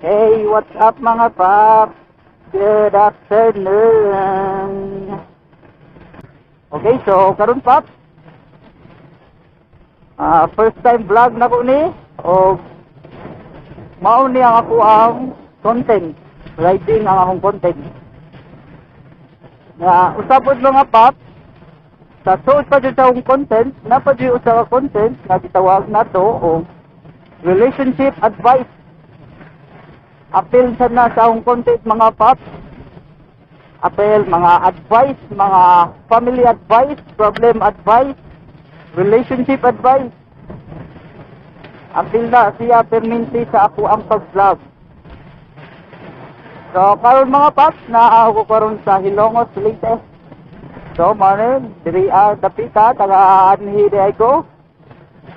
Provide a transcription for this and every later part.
Hey, what's up, mga paps? Good afternoon. Okay, so karon, paps, first time vlog na ko ni o mao ni ang ako ang content. Riding ang akong content. Nga usab pod, mga paps, sa suod pa jud sa akong content, naa pa jud usa ka content nga gitawag nato og relationship advice. Apil sa na sa akong content, mga paps. Apil mga advice, mga family advice, problem advice, relationship advice. Apil na siya perminti sa ako ang pag-vlog. So karon, mga paps, naa ako karon sa Hilongos, Leyte. So manin, diri dapita, taga anhi diay ko.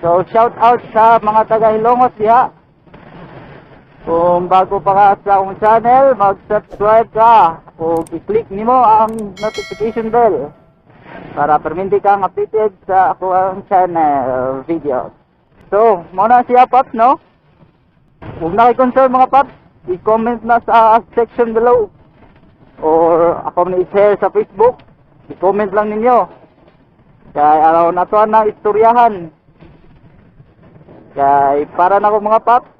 So shout out sa mga taga Hilongos diha. Kung bago pa ka sa akong channel, mag-subscribe ka o i-click nimo ang notification bell para perminti kang updated sa ako ang channel videos. So, mao na siya, paps, no? Huwag na kayo concern, mga paps, i-comment na sa section below or ako na i-share sa Facebook. I-comment lang ninyo. Kay araw na to na istoryahan. Kay para na ko, mga paps,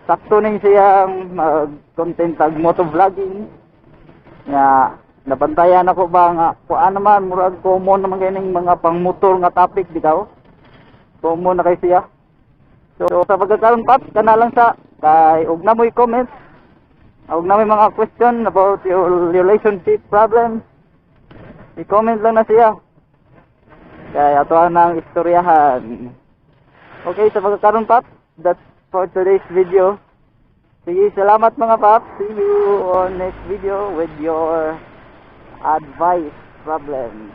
sakto ning siyang mag-content tag motovlogging nga nabantayan ako ba nga kuan naman, murag common naman kay ning mga pangmotor nga topic bitaw, common na kay siya. So sa pagkakaroon, paps, kana lang sa kay og na mo'y comment og na may mga question about your relationship problems, i-comment lang na siya kay ato ang istoryahan. Okay, sa pagkakaroon, paps, that's for today's video. Sige, salamat, mga paps. See you on next video with your advice problem.